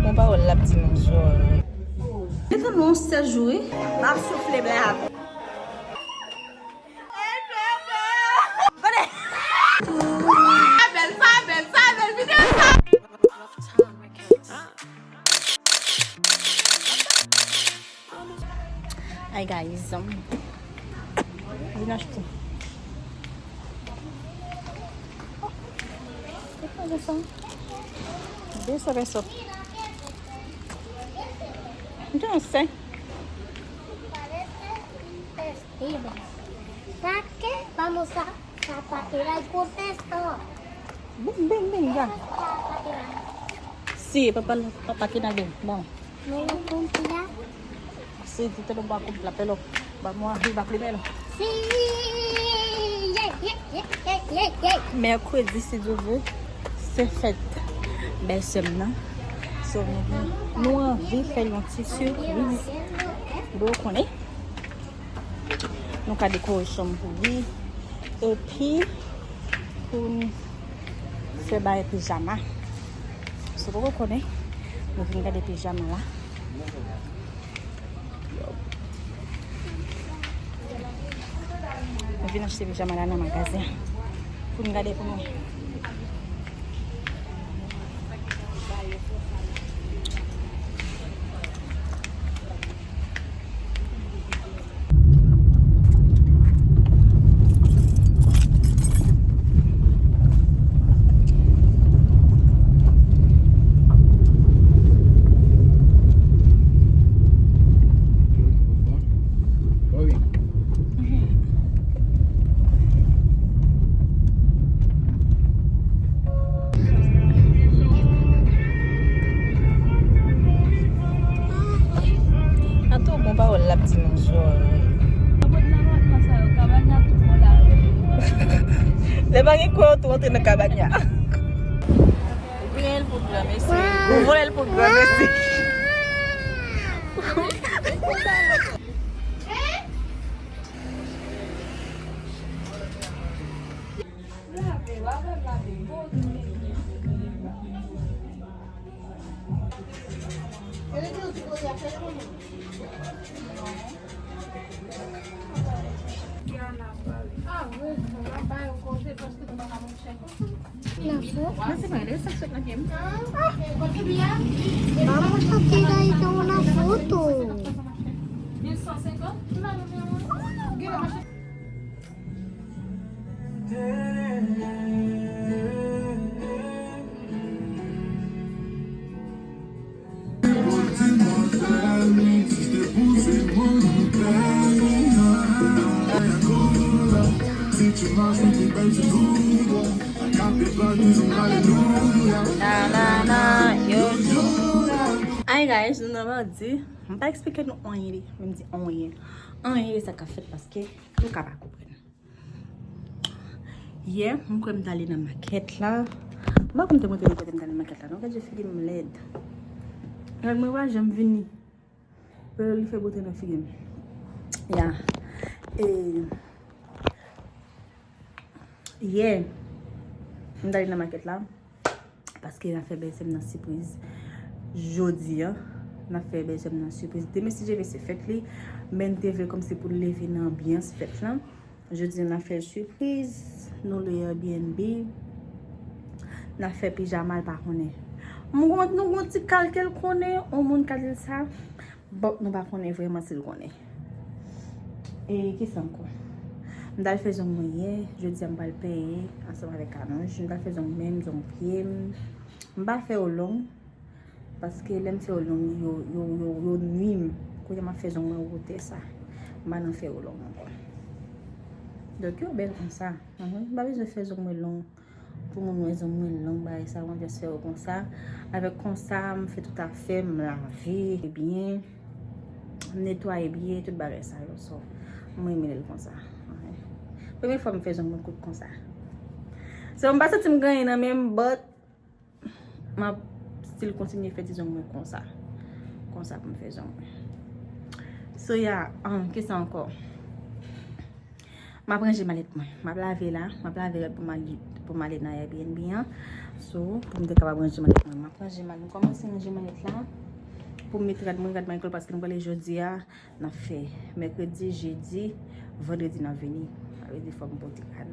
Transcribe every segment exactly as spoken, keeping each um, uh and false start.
Yon pawòl l ap di nou jodi. Li tann yon sèz jou, wi. M ap soufle bè a. Sa bèl, sa bèl, sa bèl, videyo sa. Hi guys, um, vin achte. Oh, e pa de sa. De sa, de sa. Entonces. Parece un festival. ¿Sabes qué? Vamos a, a patinar con esto. Ven, ven, ven, ya. Sí, papá, papá, aquí nadie. Vamos. No lo compra. Sí, tú te lo vas a comprar, pero vamos arriba primero. Sí. Yeah, yeah, yeah, yeah, yeah, yeah. Mèkredi, si Dye vle, se fèt bèlsè m nan. So, nou, nou anvi fè yon ti sipriz. Bon, ou konnen. Nou ka dekore chanm pou li. Epi, pou n fè bagay pijama. So, poko konnen, nou vin gade pijama la. Nou vin achte pijama la nan magazen. Pou n gade pou nou. Ato bon pawòl l ap di nou jodi. Lè pa gen kwen, tou antre nan kabanya. Ou vle l pou granmesi. Ou vle l pou granmesi. Vamos a tirar una foto. Hi guys, nou nan mardi. M pa eksplike nou anyen li, men m di anyen. Anyen de sa k ap fèt paske nou ka pa konprann. Yè, m kwè m t ale nan makèt la. M pa kwè m te montre nou kote m t ale nan makèt la, non? Gade jan figi m lèd. Règ mwen pa janm vini. Pèl li fè bote nan figi m. Ya. E, yè, m t ale nan makèt la. Paske n ap fè bèlsè m nan sipriz jodi a. N ap fè bèlsè m nan sipriz. Demen, si Dye vle, se fèt li. Men n te vle kòmsi pou n leve nan anbyans fèt lan. Jodi a, n ap fè l sipriz. Nou lwe Airbnb. N ap fè pijama l pa konnen. M gon, nou gon ti kal ke l konnen, yon moun ka di l sa. Bon, nou pa konnen vrèman si l konnen. E kisa ankò? M t al fè zong mwen yè, jodi a m pral penyen ansanm avèk Anouch. M t al fè zong men m, zong pye m. M pa fè yo long, paske lè m fè yo long, yo, yo, yo, yo nwi m. Kounye a m ap fè zong mwen wotè sa. M pa nan fè yo long ankò. Donk, yo bèl konsa. Anhan, m pa bezwen fè zong mwen long. Pou moun wè zong mwen long, bagay sa, mwen just fè yo konsa. Avèk konsa, m fè tout afè, m lave byen, m netwaye byen, tout bagay sa yo. So, mwen renmen lè l konsa. Ok. Premye fwa m fè zong mwen kout konsa. So, m pa santi m gen anyen nan men m, but m ap still kontinye fè ti zong mwen konsa. Konsa pou m fè zong mwen. So, yeah, um, kisa ankò? M ap ranje malèt mwen. M ap lave la. M ap lave lòt pou m al, pou m ale nan Airbnb an. So, pou m te kapab ranje manyèt mwen. M ap ranje manyèt. M kòmanse ranje manyèt la. Pou m met rad mwen, rad Michael, paske nou prale jodi a, n ap fè mèkredi, jedi, vandredi n ap vini. Sa vle di fò m pote rad.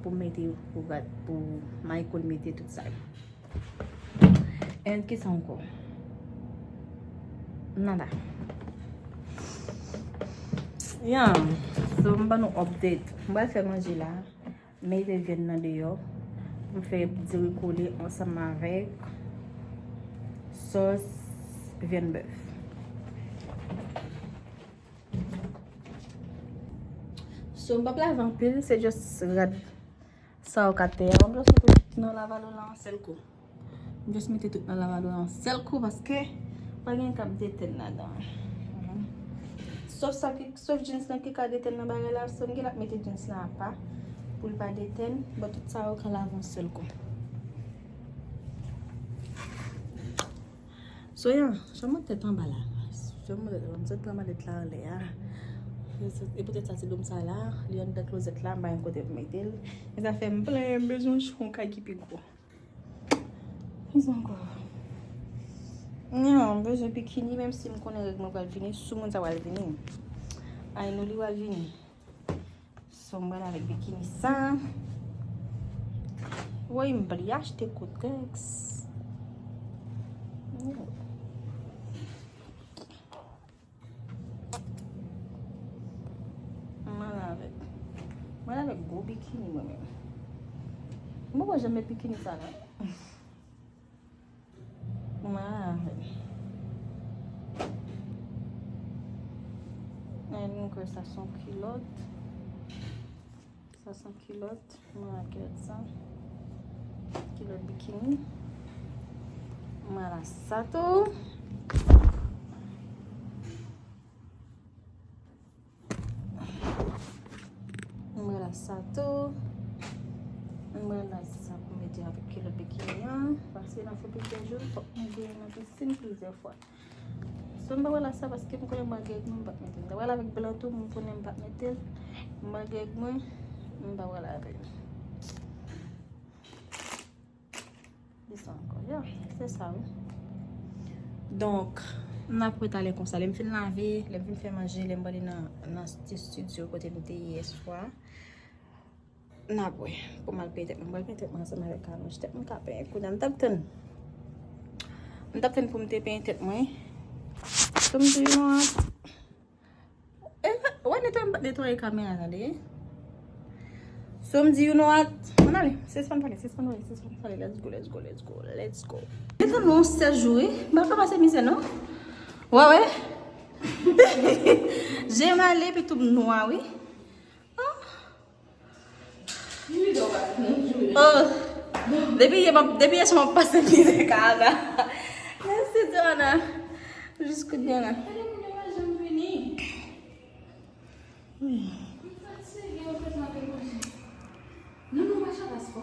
Pou m mete pou rad, pou Michael mete tout sa yo. And kisa ankò? Nada. Yeah. So, m ban nou update. M pral fè manje la. Mete vyann nan deyò. M fè diri kole ansanm avèk sòs vyann bèf. So, m p ap lave anpil, se just rad sa yo k atè a. M just mete tout nan lavabo la yon sèl kou. M just mete tout nan lavabo la yon sèl kou paske pa gen k ap detèn ladan. Mhm. Sof sa ki, sof jeans lan ki ka detèn nan bagay la, so m gen l ap mete jeans lan apa pou l pa detèn, but tout sa yo ka lave yon sèl kou. So, yeah, chanm tèt anba la. Chanm tèt anba, m sot pran malèt la anlè a. E poutèt sa, ti dlo m sa la, li anndan klozèt la, m pa gen kote pou mete l. E sa fè m plen, m bezwen yon kay ki pi gwo. Kisa ankò? Non, m bezwen bikini, menm si m konnen règ mwen pral vini, soumoun sa pral vini. Ay, nou li pral vini. So, m pral avèk bikini sa. Woy, m bliye achte kotèks. M pral avèk, m pral avèk gwo bikini mwen menm. M poko janm met bikini sa non. Mwen avè l. Ann, nou kwè sa se yon kilòt. Sa se yon kilòt. Mwen avè l sa. Kilòt bikini. Mwen avè l sa tou. Mwen avè l sa tou. Mwen avè l sa pou mete avèk kilòt bikini an. Paske nan fè plizyè jou, fòk mwen gen nan pisin plizyè fwa. So, m pa pral avè l sa paske m konnen m pa gen règ mwen, m p ap mete l. M ta pral avèk blan tou, m konnen m p ap mete l. M pa gen règ mwen, m pa pral avè l. Kisa ankò? Ya, se sa, wi. Donk, n ap ret ale konsa. Lè m fin lave, lè m fin fè manje, lè m prale nan, nan ti estidyo kote m te ye yèswa, n ap wè. Pou m al penyen tèt mwen. M pral penyen tèt mwen ansanm avèk alonj tèt mwen ka penyen. Kounye a, m t ap tann. M t ap tann pou m te penyen tèt mwen. So, m di, you know what? E, wè, netwaye, m pa t netwaye kamera, tande. So, m di, you know what? Ann ale, sispann pale, sispann pale, sispann pale. Let's go, let's go, let's go, let's go. Gentan nou sèz jou, wi. M pa ka pase mizè, non. Wè, wè. Je m ale, epi tou m nwa, wi. Oh. Oh. Depi yè, m ap, depi yè swa m ap pase mizè, Ana. Mèsi, Ana. Jis kounye a la. Gade moun yo pa janm vini. Wi. M fatige, yo fè sa anpil manje. Non, non, mache a paspò.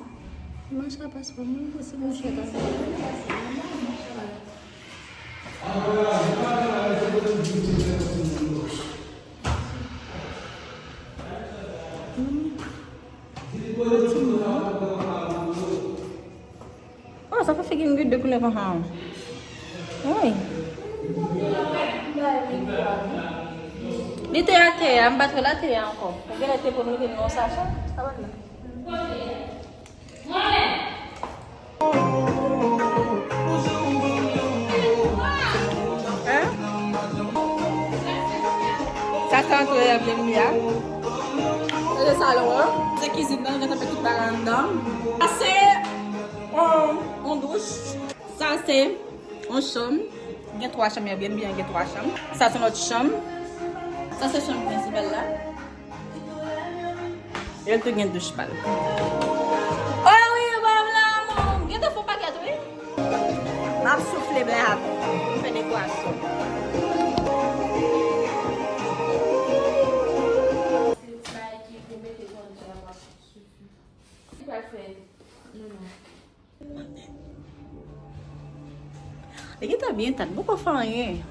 Mache a paspò, mwen osi mache a paspò. Oh, sa fè figi m gen de koulè konsa. Wi. Li te atè a, m pa t wè l atè a ankò. Ou genlè te pou m mete l nan yon sachè. Sa pa t la. Hein? Sa se antre Airbnb a. Se salon an. Se kizin nan, gentan met tout bagay anndan. Sa se yon, yon douch. Sa se yon chanm. Gen twa chanm, Airbnb an gen twa chanm. Sa se lòt chanm. Sa se chanm prensipal la. E l tou gen douch pa l. Oh wi, ba m la, mon. Gentan fon pakèt, wi. M ap soufle blè a pou m fè dekorasyon. Li gentan byen ta, li poko fè anyen.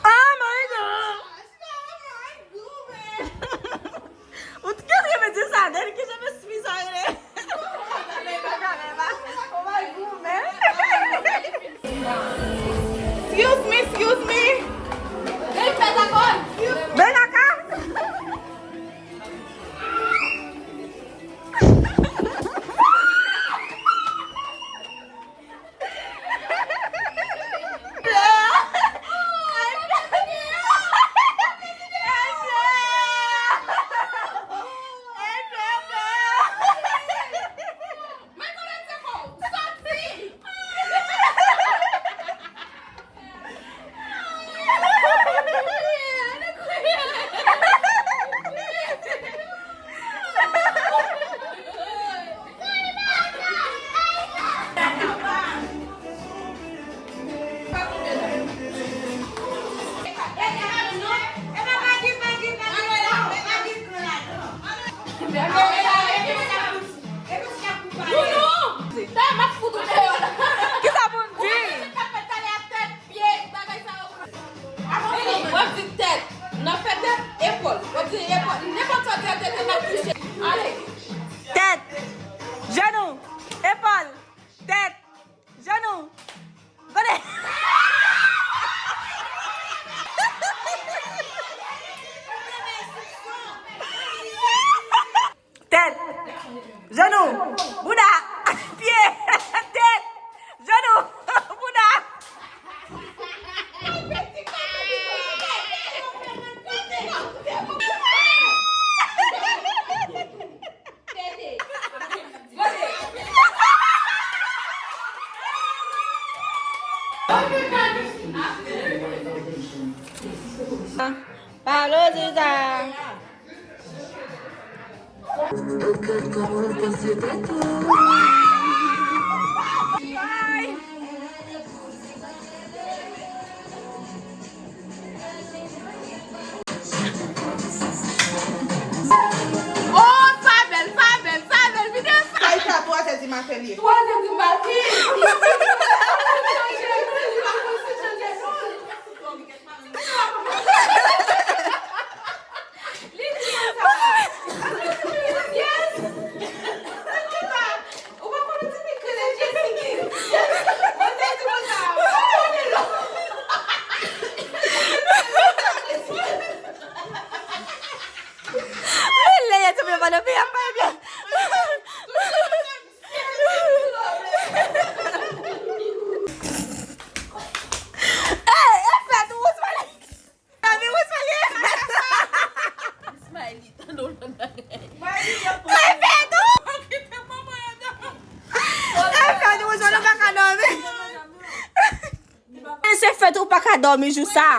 Oh my God! Nounou! Tè, m ap fout ou deyò la. Kisa pou m di? Ou wè sa k ap fèt talè a tèt, pye, bagay sa yo. Vini, w ap di tèt. N ap fè tèt, epòl. W ap di epòl. Nenpòt sa w di a tèt, n ap touche. Ale. Tèt, jenou, epòl, tèt, jenou. Gade. Tèt, jenou, bouda, pye, tèt, jenou, bouda. Pablo Sousa. Oh, sa bèl, sa bèl, sa bèl, videyo sa. Sa e sa, twa zè di maten li ye. Twa zè di maten. Li di konsa. Yes. Ou pa konn ti pitit rele Jessica. Mwen te di konsa. Mwen te di konsa. Mwen lè yè ti mwen pa nan peyi a, pa byen. Hey, e fèt ou, Smiley? Sa vin, Smiley, e fèt. Smiley, tande w lòt bagay. E fèt ou? E fèt ou, Smiley, ou pa ka dòmi. E se fèt ou pa ka dòmi jou sa.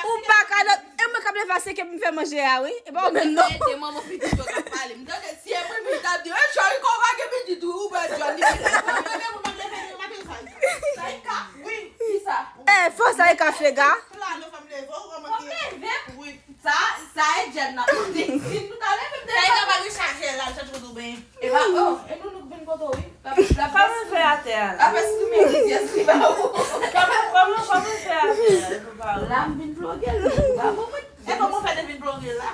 Ou pa ka dòmi. E mwen k ap leve a senk è pou m fè manje a, wi. E pa ou menm, non. Ede manman pitit yo k ap pale. M tande si e mwen pitit ap di, "E, cheri, kòman gen pitit ou, ou bèl jòn li." Sa e ka, wi, kisa? E, fò sa e ka fega. La, nou fè m leve, ou remake. Fò m leve? Wi. Sa, sa e jòn nan. Si nou ta leve, m te. Sa e ka pa rechaje la, l chache kote w benyen. E pa, oh, e nou, nou vin kote w, wi. Kòman fè atè a? Apre si nou mèt rizyès li ba ou. Kòman, kòman, kòman fè atè a? Pou pa ou. La m vin ploge l. Ba bon mwen. E kòman fè te vin ploge l la?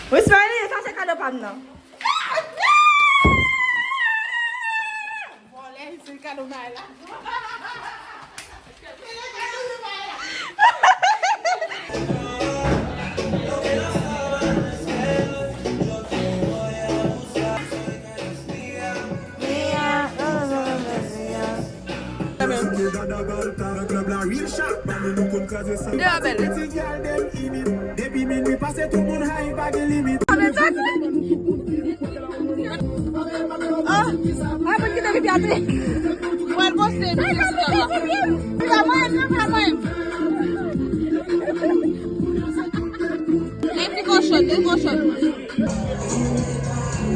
Wi, Smiley, sa se kado pa m nan. Vòlè, se kado Maëla. Depi minui pase, tout moun high, pa gen limit. Oh, mwen kite pipi a tou. Mwen poste pipi a tou. Pipi a mwen, pipi a mwen. Li ti kochon, li kochon.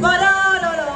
Bolololo.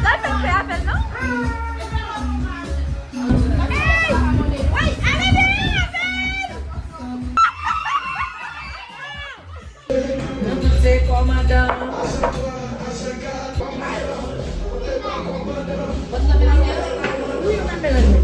Sa fè pè avè l, non? Hey! Woy, ale dèyè avè l! Nou tout se kòmandan. Tande,